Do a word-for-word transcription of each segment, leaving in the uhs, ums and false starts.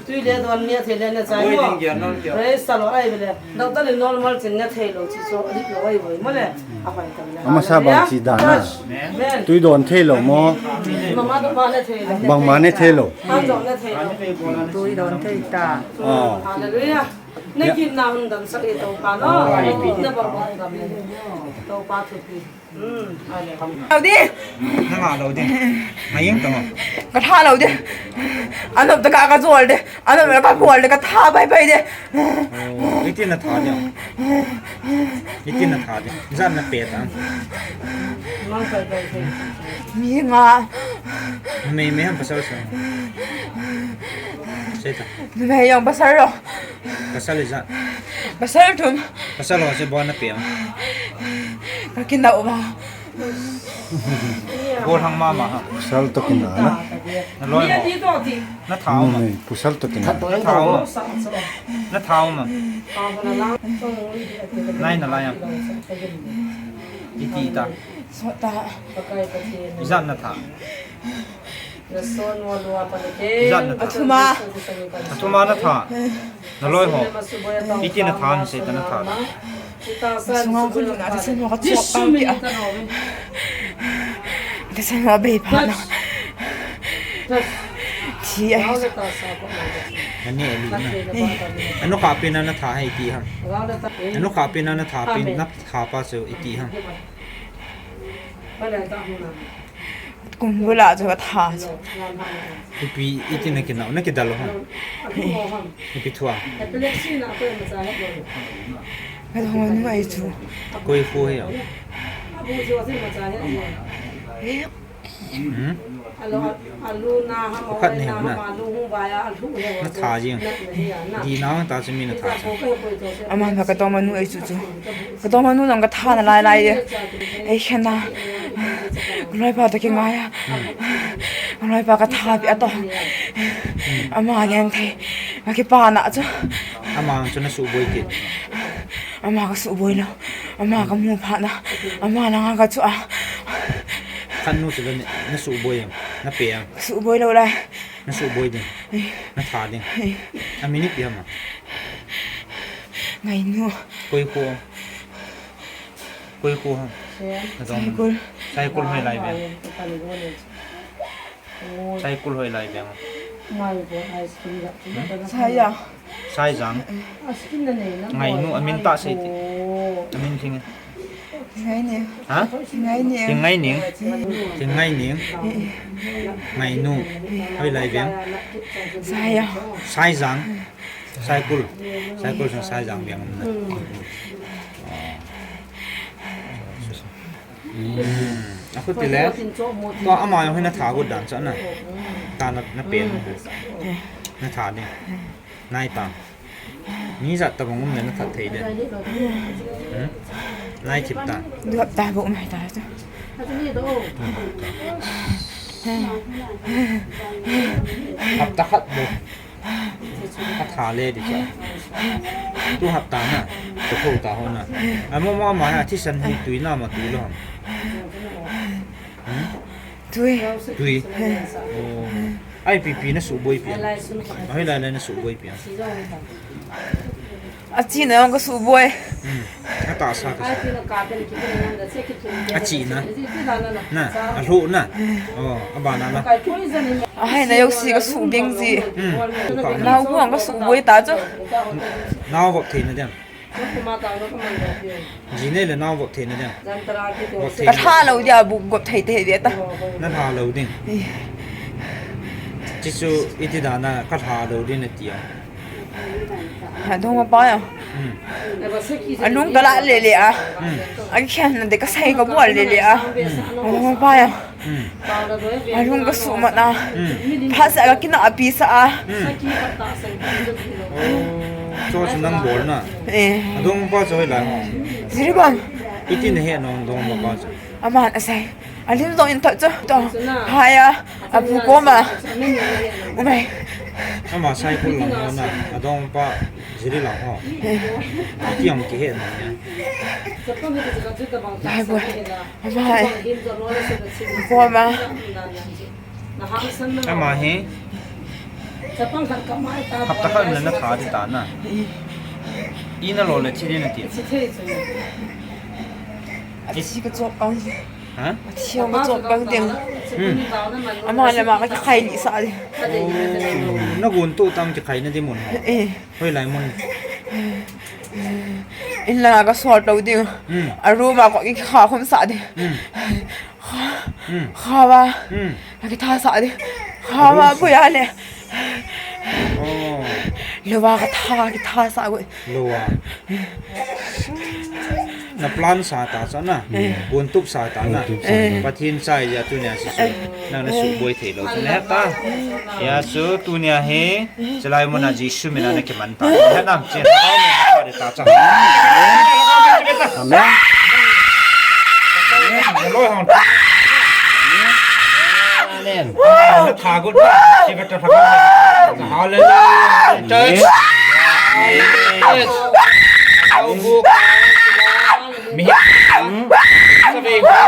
Tui le don ne thei le na chai mo. Praise the Lord, ai bele. Doctor le normal chin ne thei lo chi cho, adik lo ai boi mo le. A hoi ta le. Amasa bang chi dan na. Amen. Tui don thei lo mo. Mama to pa ne thei lo. Bang ma ne thei lo. Han don ne thei lo. Tui don thei ta. Ah. Hallelujah. Na kin na hun dam sa e to pa no. Na bang bang dam le. To pa thu pi. Lo di. Na nga lo di. Nga yeng tong. Ka tha lo di. Anop ta ka ka jol di. Anop ta ka bol di, ka tha pai pai di. Oh, iti na tha di. Iti na tha di. Jan na pe ta. Mi nga. Me me ham pasal sa. Sei ta. Me yang pasal lo. Pasal ijat. Pasal thum. Pasal ho se bon na pe. Ka kin da uma. Bol hang mama ha. Pasal to kin da na. Na loi ho. Na tha uma. Pasal to kin da. Na tha uma. Na tha uma. Nai na la ya. Iti ta. So ta. Ijat na tha. Ijat na tha. Athuma. Athuma na tha. Na loi ho. Iti na tha ni sei ta na tha. Sunga khun na ta sen ho ka chok ka ki a. Ta sen ho bei pha na. Thi ai. Ani ali na. Anu ka pe na na tha hai ti ham. Anu ka pe na na tha pe na tha pa so iti ham. Kum bula chu ka tha chu. Ipi iti na kinau, na kidal ho. Ipi thua. Ka thong nu ai chu. Koi khu he. Hmm? Khat ni na. Na tha jing. Di na ta chu mi na tha chu. Ama ka tong manu ai chu chu. Ka tong manu jong ka tha na lai lai de. Ei, khen na. Ka loipa to kingai a. Ka loipa ka tha pi a to. Ama geng thei. Ka kipa na chu. Ama chu na suboi kit. Ama ka suboi lo. Ama ka mu pha na. Ama na nga ka chu a. Khan nu chu le na suboi em. Na pe em. Ka suboi lo lai. Na suboi ding. Na tha ding. A minute ipi ham a. Ngainu. Koi khu. Koi khu ham. Na dong. Saikul. Saikul hoi lai ve. Saikul hoi lai ve. Sai ya. Saijang. Ngainu, amin ta sei ti. Amin thing. Ngaini. Ha? Ngaini. Thing Ngaining. Thing Ngaining. Ngainu. Hoi lai veng. Saya. Saijang. Saikul. Saikul sang Saijang veng. Hmm. Akhuti le. To ama jong hin na tha got dan cha na. Ta na, na pen. Na tha ni. Nai ta. Ni jat tabang um le na that thei de. Hmm? Nai thip ta. Du hapta bou um ta. Hapta khat bou. Atha le di cha. Tu hapta na. Tu tho ta ho na. Amo mo ma ha thisan hi tui na ma tui lo ham. Hmm? Tui. Tui. Oh. Ai pi pi na suboi pi. Ai lai lai na suboi pi. Achina jong ka suboi. Hmm. Atahsa ka sa. Achina. Na, alhuh na. Oh, abana na. Ahai na jouse ka subeng ji. Hmm. Nao gu jong ka suboi ta chu. Nao vop thei na dem. Ji nei le nao vop thei na dem. Vop thei. Ka tha lou dia bu vop thei te ve ta. Na tha lou ding. Eh. Chichu iti dan a ka tha lou ding na ti a. Ha dong pa ya. Hmm. Alung ka la le le a. Hmm. Akhen na de ka sai ka bol le le a. Hmm. Ha dong pa ya. Hmm. Alung ka suh mat a. Hmm. Phat sa ka kina api sa a. Hmm. Oh, chu chu nang bol na. Eh. Adong pa chu hoi lai ho. Jiribam. Iti na he nong dong pa chu. Aman asai. Alim dong in tho chu. To. Haya. Apu koma. Umai. Ama Saikul lang ho na. Adong pa Jiri lang ho. Eh. Iti ang kihe na. Lai bol. Ama hai. Ko ama. Ama hi. Hapta khat na na tha di ta na. I na lo le thi di na ti. Athi ka chop ang. Ha? Athi ka chop ang ding. Hmm. Ama le ama ka khai ni sa di. Oh, na gun to tang ki khai na di mun. Eh. Hoi lai mun. In la ka sort out ding. Hmm. A room a ko ki kha khum sa di. Hmm. Kha. Hmm. Kha ba. Hmm. Ka kitha sa di. Kha ba bu ya le. Oh. Lo ba ka tha, kitha sa go. Lo ba. Na plan sa ta cha na. Eh. Gun tup sa ta na. Gun tup sa ta. Eh. Pathen cha ya tunia si su. Eh. Na na su boi thei lo. Na ta. Ya su tunia he. Chalai mun a Jesu min a na kiman ta. He nam che. Au me na pa de ta cha. Amen. Amen. Amen. Amen. Tha gut. Chi ba ta tha. Hallelujah. Church. Yes. Au bu. Mi. Sa ve bu.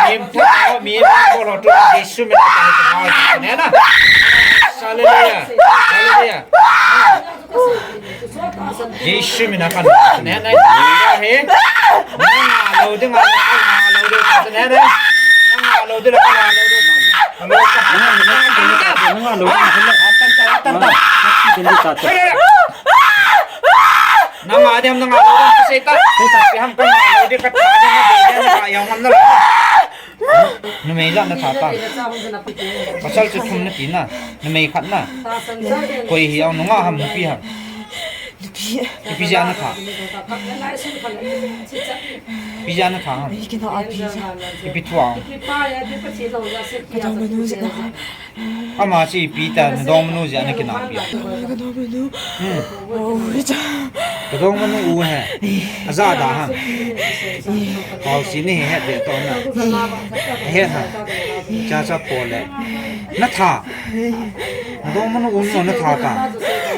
Mim tha, mim bol ho tu, Jesu min a kan tha, ne na. Hallelujah. Hallelujah. Jesu min a kan tha, ne na. He. Na lo ding, na lo ding, ne na. Na lo ding, na lo ding. Na lo ding. Nanga ding, nanga lo ding, ka sei ta. Sei ta, pi ham ka nga lo ding, ka tha ding, na ding, na ding, na yang ham na lo. Numei la na tha ta. Pasal chu thum na ti na. Numei khat na. Koi hi ang nunga ham nupi ham. Nupi. Nupi ja na tha. Nupi ja na tha ham. Nupi kina a pi ja. Nupi thu ang. Ka dong manu ja na ha. Ama chu ipi ta, na dong manu jeh a na kinahpi a. Ka dong manu. Hmm. Oh, cha. Ka dong manu u he. Aja da ham. Pau si ni he de to na. He ha. Cha cha po le. Na tha. Na dong manu u no na tha ta.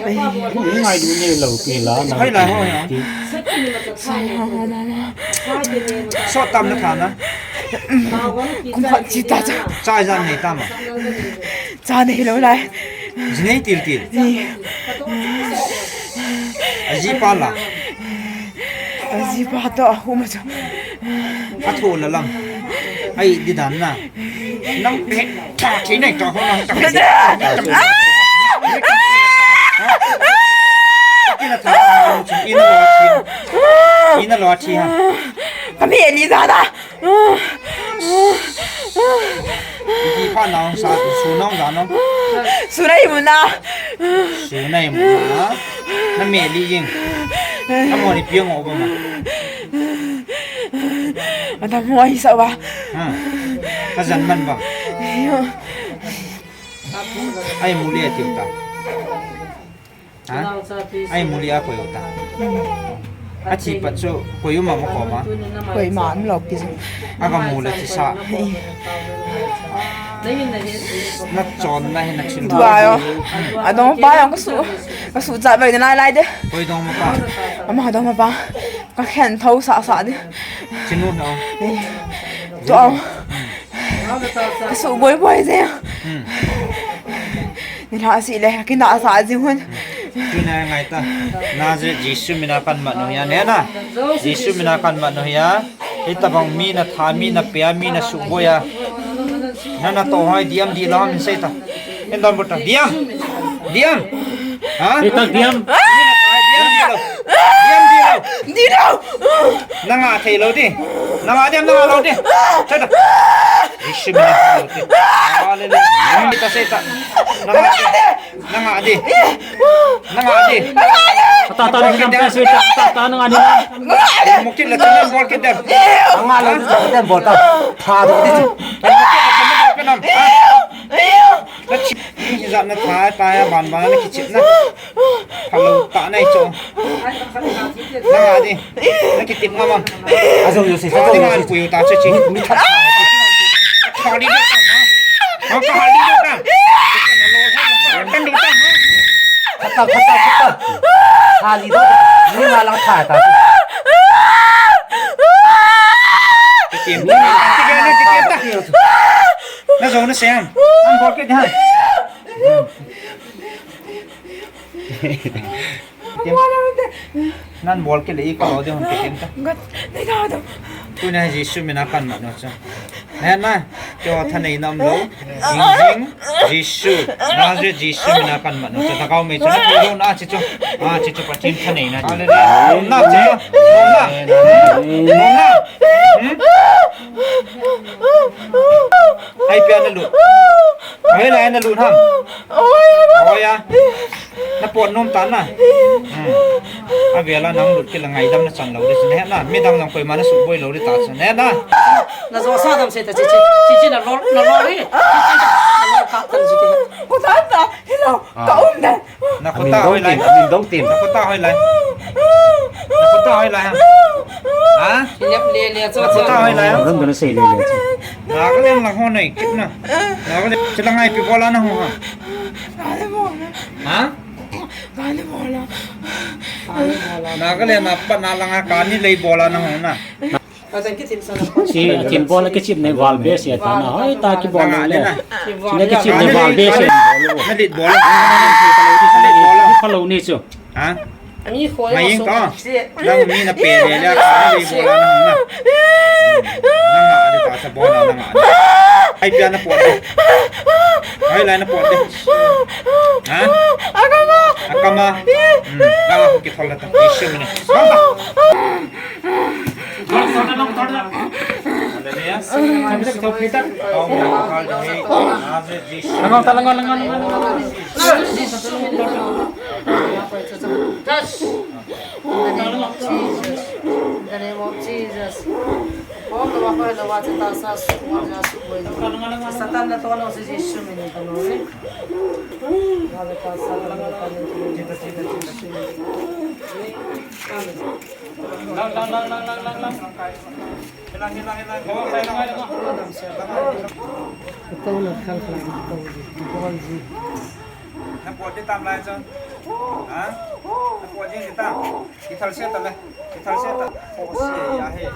Ngai du ne lo pi la na. Hai la ho ya. Sa ha na na. So tam na tha na. Kum khat chi ta cha. Cha ja nei ta ma. Cha nei lo lai. Ji nei til til. Ni. A ji pa la. A ji pa to a hum a cha. A tho la lam. Ai di dan na. Nang pe ta thi nei ta ho nang ta. Ina ta. Ina lo thi. Ina lo thi ha. Kami ni da da. Ipi pha nang sa, su nang ga nang. Su nai mu na. Su nai mu na. Na me li jing. Na mo ni piang o ba ma. Ada mo ai sa ba. Ha. Ka jan man ba. Ai mu li a tiu ta. Ha? Ai mu li a koi ta. A thi pat chu koi um a ma ko ma. Koi ma um lo pi. A ka mu le thi sa. Na chon na hi na chin. Tua yo. A dong pa yo ka su. Ka su cha bai na lai de. Koi dong ma pa. Ama dong ma pa. Ka khen tho sa sa de. Chinu no. Tua. Ka su boi boi de. Hmm. Ni la si le, ki na sa jing hun. Tuna ngai ta. Nazareth Jesu min a kan mat nu hi a ne na. Jesu min a kan mat nu hi a. Hitabang mi na tha, mi na pia, mi na suboi a. Na na to hoi diam di lo min sei ta. En don bota. Diam. Diam. Ha? Hita diam. Mi na tha, diam di lo. Diam di lo. Di lo. Na nga thei lo di. Na nga diam, na nga lo di. Sei ta. Jesu min a kan mat nu hi a. Hallelujah. Sei ta, sei ta. Na nga di. Na nga di. Na nga di. Ata ta ni nam ta se ta ta ta na nga di. Mo kit la ta bol kit der. Nga la ta ta bol ta. Tha do di. Mo kit la ta bol kit nam. Ka chi ni ja na tha ta ya ban ban na ki chit na. Hello ta nai cho. Na nga di. Na ki tip nga ma. A zo yo se sa zo yo se. Pui ta che chi. Mi tha. Tha di ta. Ha ka ha di ta. Kan du ta. Khata, khata, khata. Hali do. Ni nga lang tha ta. Kitim. Kitim ta. Na zo na sem. An bol ke da. Nan bol kit le i kalo de hon kitim ta. Tuna Jesu mina kan mat no cha. Nana, kyo thanei nam lo. Jing jing, Jesu. Nazareth Jesu mina kan mat no cha. Takao me cha. Lo na chi chu. Ah, chi chu Pathen thanei na. Na chi chu. Na. Na. Hmm? Ai pia na lu. Ai lai na lu ham. Oi ya. Na pot nom ta na. Hmm. A vela nang lut kila ngaidam na chan lo de sin he na. Midang jong koima na suboi lo de ta sin he na. Na jo sa dam se ta chi chi. Chi chi na lo, na lo ri. Chi chi na lo ka tan chi ke. Ko ta ta. Hello. Ka um na. Na khuta hoi lai. Amin dong tin. Na khuta hoi lai. Na khuta hoi lai ha. Ha? Lep le le cho. Na khuta hoi lai ha. Dong dong sei le le cho. Na ka leng la ho nei kit na. Na ka leng chi la ngai pi bola na ho ha. Ha? Na ka leng na pa na la nga ka ni lei bola na ho na. Ki, kin bol a kichim nei val be se ta na. Hoi ta kibol le. Nei kichim nei val be se. Na lit bol. Na lit bol. Phalou ni chu. Ha? Mai ing ko. Nang mi na pe le le ka lit bol na na. Nang a de ta sa bol na nang a. Ai pia na pot de. Ai lai na pot de. Ha? Akama. Akama. Hmm. Ka ki thol la ta. Ishe mene. Hallelujah. In the name of Jesus. Satan na tona si Jesu min in tano. Amen. Lang, lang, lang, lang, lang, lang, lang. Hilang, hilang, hilang. Ito na khang khang ito. Ito ang ji. Na pot di tam lai chun. Ha? Na pot di tam. Ithal se ta le. Ithal se ta. O se ya he.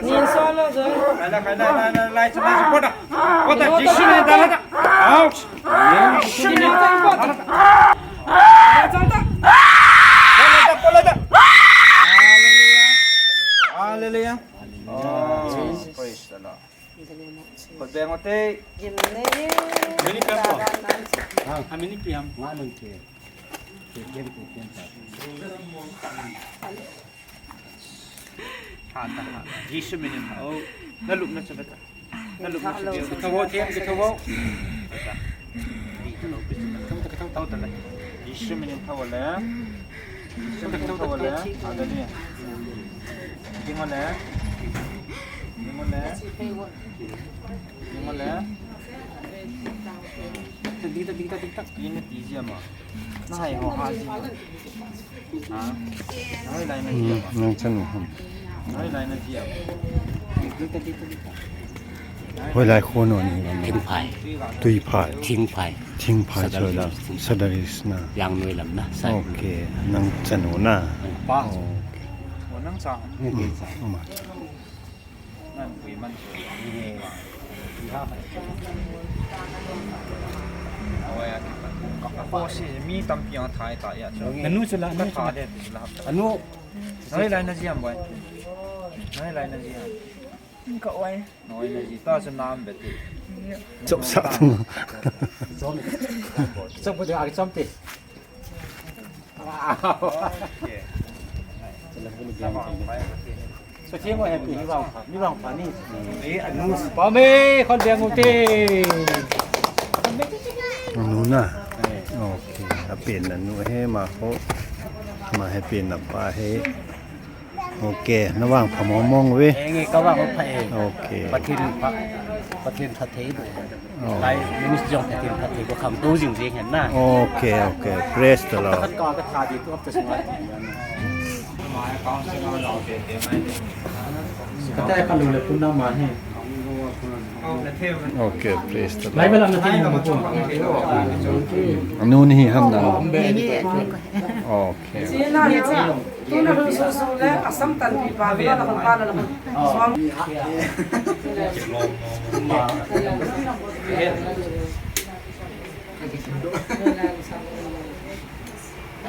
Ni so lo jo. Lai, lai, lai, lai, lai, lai, lai, pot da. Pot da, Jisu ne da la da. Ouch. Hallelujah. Hallelujah. Oh, praise the Lord. Khut beng u te. Mini piam po. Ah, mini piam. Nga nun ke. Ke kem, ke kem ta. Ha ta, ha ta. Jisu minin ha. Oh, na lup na sa ta. Na lup na sa ta. Kitho ho, thiam, kitho ho. Jisu minin tho le. Jisu minin tho le. Hallelujah. Ding ho le. Ding ho le. Ding ho le. Ding ta, ding ta, ding ta. Ina ti jia ma. Na hai ho ha ji. Ha? Nang lai na ji a. Nang chanu ham. Nang lai na ji a. Hoilai kho no ni. Thingphai. Tuiphai. Thingphai. Thingphai. Sadar Hills. Sadar Hills na. Yangnoi lam na. Okay. Nang chanu na. Pa. Okay. Nang cha. Ama. Nanu chu la, nanu chu la. Anu. Nai lai na ji am boi. Nai lai na ji am. Ka oi. Nai na ji ta chu nam be ti. Chop sa tu. Chop. Chop bu de a chop ti. Wow. Okay. So, Thimo, happy, ni vangpha, ni vangpha ni. Ni anu. Pa me, khon beng u te. Anu na. Eh. Okay. Apen anu he ma ho. Ma happy na pa he. Okay. Na vangpha mong mong ve. Eh, nge ka vangpha e. Okay. Pathen pha. Pathen pha thei bu. Oh. Lai, ministry jong Pathen phatthei boh kham tou jing jing hen na. Okay, okay. Praise the Lord. Khat ka, ka tha di tu hapta sunga. Ka tai ka lu le pun na ma he. Okay, praise the Lord. Lai bela na ti mo ko. Anu ni ham na. Ni, ni, ni. Okay. Tuna lungsusu le, asam tanpi pa, tuna la kong pa la la kong. Som. Tuna lungsusu.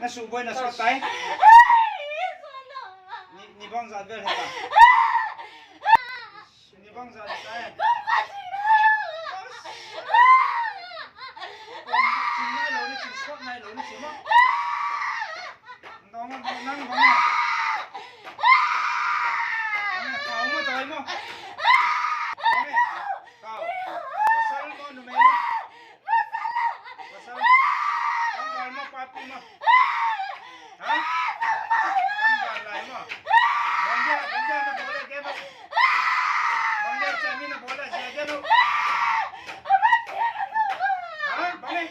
Na suboi na sot tai. Ni, ni bang jat vel heta. Ni bang jat tai. Ching nai lou ni, ching sot nai lou ni, ching mo. Dong, dong, nang bang e. Bang e, kau mo, doi mo. Bang e, kau. Pasal mo, numei mo. Pasal. Tangval mo, papi mo. Ha? Tangval lai mo. Bang dia, bang dia na bol e, dia mo. Bang dia, chami na bol e, dia, dia mo. Ha? Bang e.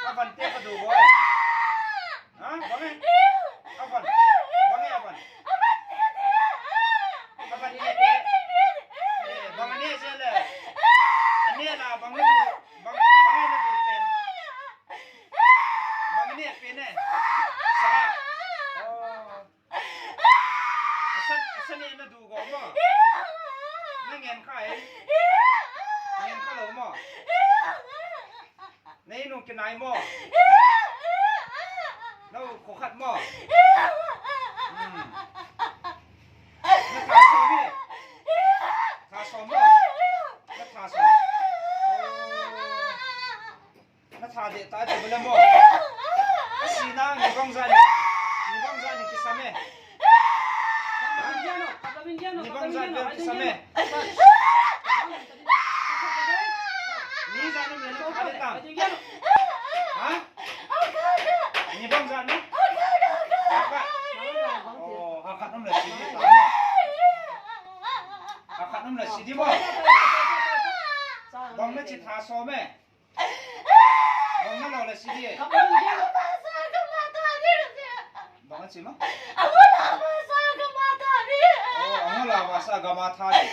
Avan te ka du bol e. Ha? Bang e? Avan. Bang e avan? Avan e te. Eh, bang ne se le. Ane la bang ne du. Bang, bang ne du pen. Bang ne pen e. Sa. Oh. Asa, asa ne na du go mo. Na ngen kha e. Ngen kha lou mo. Nei nung kinai mo. Nau kho khat mo. Hmm. Na tha som e. Tha som mo. Na tha som. Oh. Na tha de ta de bele mo. Asi na ni bang jat ni. Ni bang jat ni kisam e. Ni bang jat ni kisam e. Ni jat ni le tha de ta. Ha? Ni bang jat ni? Hakhat. Oh, hakhat um le si di ta mo. Hakhat um le si di mo. Bang na chi tha som e. Bang na lo le si di e. Bang na chi mo. Oh, amo la ba sa ga ma tha di.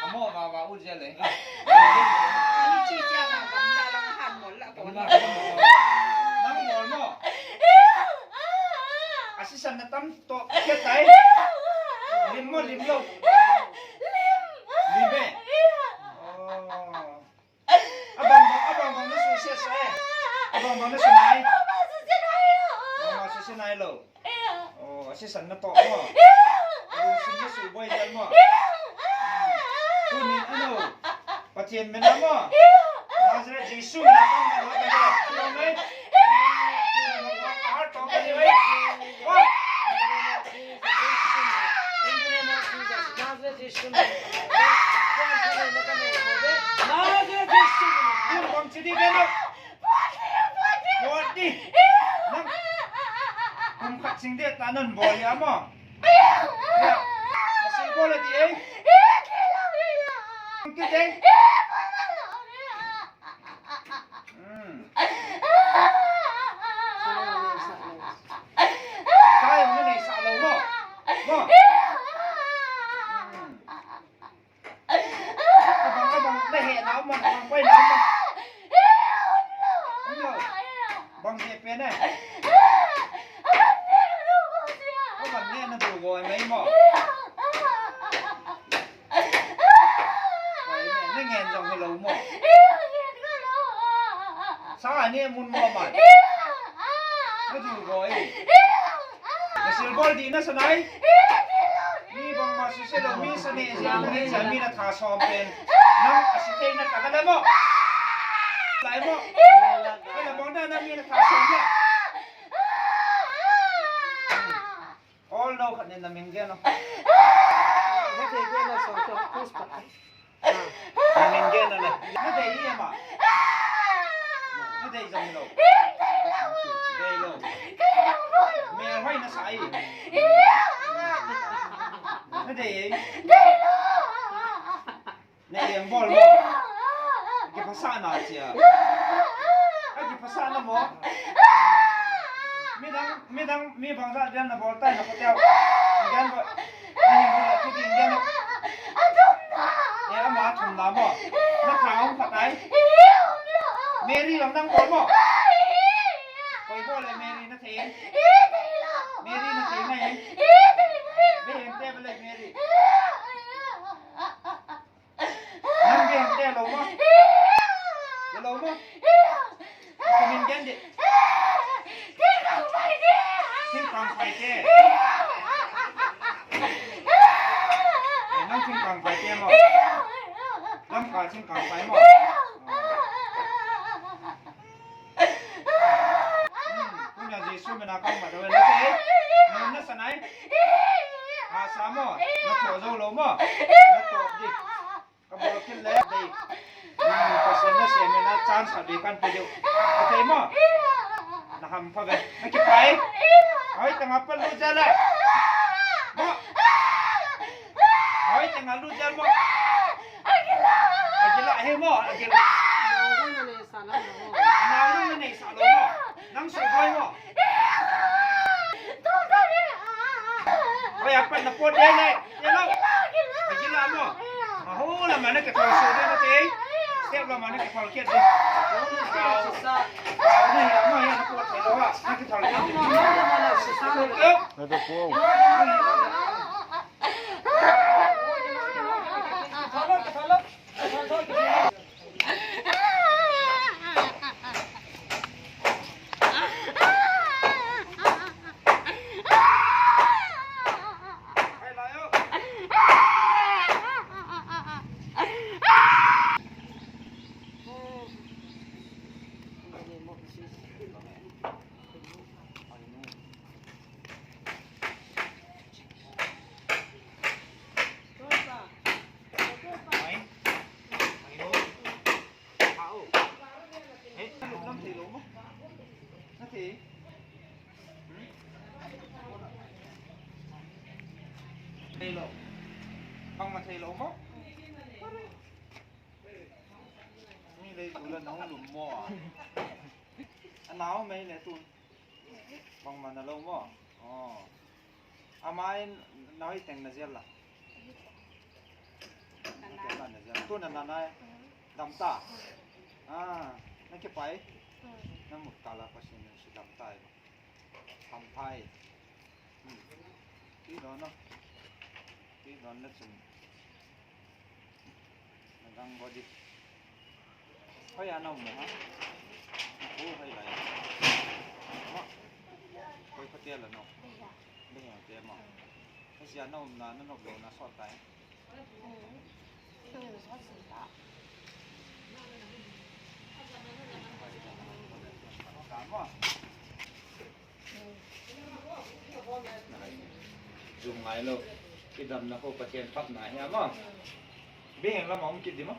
Amo ma ba u je le. Nang mol mo. Asisan na tam to ke tai. Lim mo, lim lou. Lim e. Oh. Abang bang, abang bang na su se sa e. Abang bang na su nai. Abang bang su se nai lou. Oh, asisan na to mo. Lungsim na suboi jal mo. Tunin ano. Pathen min a mo. Nazareth Jesu min a kong na lo ka lo. Lo ngai. Ahar to ka ni wai. Wa. Nazareth Jesu min. Nazareth Jesu min. Bang chi di ka lo. Bol di. Nang. Kum khat sing de ta nan bol ya mo. Ya. Masih bol di e. Kum kit e. Hmm. Kaya mo na sa lo mo. He mun mo mai. Ka ju go e. Ka sil bol di na sa nai. Mi bang ma su se lo mi sa ne ja ne ja mi na tha som pen. Nang a si thei na ka ka da mo. Lai mo. Ka la bang da na mi na tha som ya. All no khat ne na min gen no. Na dei gen no so so please pa. Na min gen no le. Na dei hi ma. Na dei jong lo. Dei lo. Me hoi na sa i. Na dei. Nei em bol mo. Kiphasah na chia. A kiphasah na mo. Midang, midang, mi bang jat dia na bol tai na ko teo. Indian ko. Nei em bol, ki Indian ko. E ama thum na mo. Na kha hung phat ai. Mary lang nang bol mo. Koi bol le Mary na thei. Mary na thei mai. Be em te bol le Mary. Nang gen te lo mo. Te lo mo. Ka min gen de. Thingkang pai te. Nang thingkang pai te mo. Lamka thingkang pai mo. Hmm, kunya Jesu mina kang ma dawe na te. Na sa nai. Ha sa mo. Na tho zo lo mo. Na tho di. Ka bol kit le dei. Hmm, Pasian nasem na chance a dei kan pe diu. Ka thei mo. Na ham pha ve. Na kipai. Hoi teng a pan lut jal le. Mo. Hoi teng a lut jal mo. Agila he mo. Agila. Nang nang nei sa lo mo. Nang so boi mo. Oi, apat na pot dei le. Ye lo. Agila mo. Aho la mane ke thol so de na te. Step la mane ke thol ke de. Ni ya mo ya na pot de lo ha. Na ke thol ke de. Thei lo. Bang ma thei lo mo. Mi lei tu la nong lum mo. A nau mei le tu. Bang ma na lo mo. Oh. Amai na hoi teng na jel la. Na jel la. Tu na na nai. Dam ta. Ah, na ke pai. Na mut ta la ko sin si dam ta. Hamphai. Hmm. Ti don no. Ti don na chun. Na gang go di. Hoi a na mo ha. Ko hoi lai. Mo. Koi ko te la no. Be ha te mo. Hoi a na um na na no lo na so tai. Jum ngai lo. Kidamna ko Pathen phatna hi ama. Beng lam a um kit di ma.